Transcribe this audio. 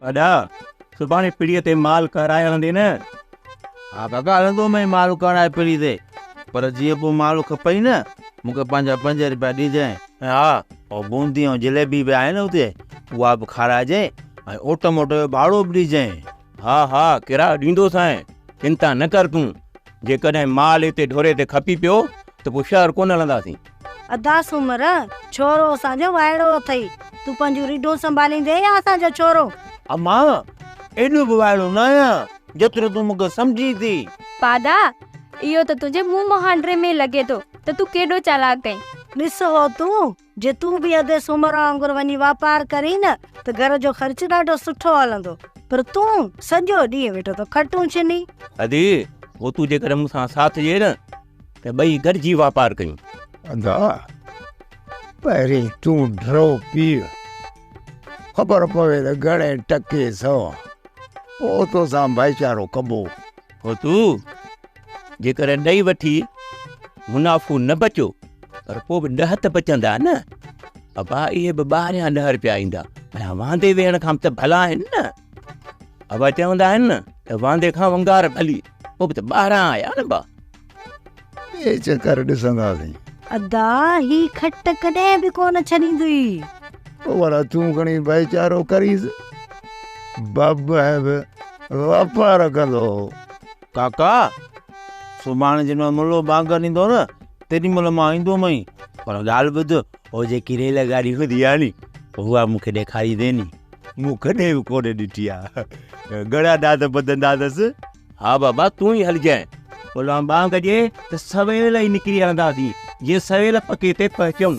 ادا، سڀاڻي پڙيء تي مال ڪهرائي هلندين نه؟ ها ڪاڪا هلندومانء مال ڪهرائي پڙي تي، پر جيئن پوء مال کپئي نه، مون کي پنهنجا پنج رپيا ڏجانء. ۽ ها، اهو بوندي ۽ جليبي به آهي نه اتي، اها به کارائجانء ۽ اوٽ موٽ جو ڀاڙو به ڏجانء. ها ها، ڪرايو ڏيندوسانء، چنتا نه ڪر تون. جيڪڏهن مال اتي ڍوري تي کپي پيو ته پوء شهر ڪونه هلنداسين. ادا سومر، ڇورو اسان جو وائڙو اٿئي، تون پنهنجون رڍون سنڀاليندين يا اسان جو ڇورو؟ امان، ايڏو به وائڙو نه آهيان، جيترو تون مون کي سمجهين ٿي. پاڏا، اهو ته تنهنجي منهن مهانڊي ۾ ئي لڳي ٿو ته تون ڪيڏو چالاڪ آهين. ڏس هو تون، جي تون به ادي سومر وانگر وڃي واپار ڪرين نه ته گهر جو خرچ ڏاڍو سٺو هلندو، پر تون سڄو ڏينهن ويٺو ٿو کٽون ڇنين. ادي، هو تون جيڪڏهن مون سان ساٿ ڏين نه ته ٻئي گڏجي واپار ڪيون. ادا، پهرين تون ڍرو پيء، خبر پوي ته گهڻي ٽڪي سوا، پوء توسان ڀائيچارو ڪبو. هو تون جيڪڏهن ڏئي وٺي منافعو نه بچيو پر پوء به ڏهه ته بچندا نه. ابا اهي به ٻاهريان ڏهه رپيا ايندا ۽ واندي ويهڻ کان ته ڀلا آهن نه. ابا چوندا آهن نه ته واندي کان ونگار ڀلي، پوء به ته ٻاهران آيا نه با. ٻئي چڪر ڏسنداسين. ادا هي کٽ ڪڏهن به ڪونه ڇڏيندي. پوء ورا تون کڻي ڀائيچارو ڪريس. بابا به واپار ڪندو هو. ڪاڪا سڀاڻي جنهن مهل ملو ٻانگ ڏيندو نه تيڏي مهل مان ايندومئي. پر ڳالهه ٻڌ هو جيڪي ريل گاڏي هوندي آهي ني اها مون کي ڏيکاريندين ني. مون ڪڏهن به ڪونه ڏٺي آهي. گهڻا ڏاند ٻڌندا اٿس. ها بابا تون ئي هلجانء. ملان ٻانگ ڏي ته سويل ئي نڪري هلنداسين جيئن سويل پڪي تي پهچون.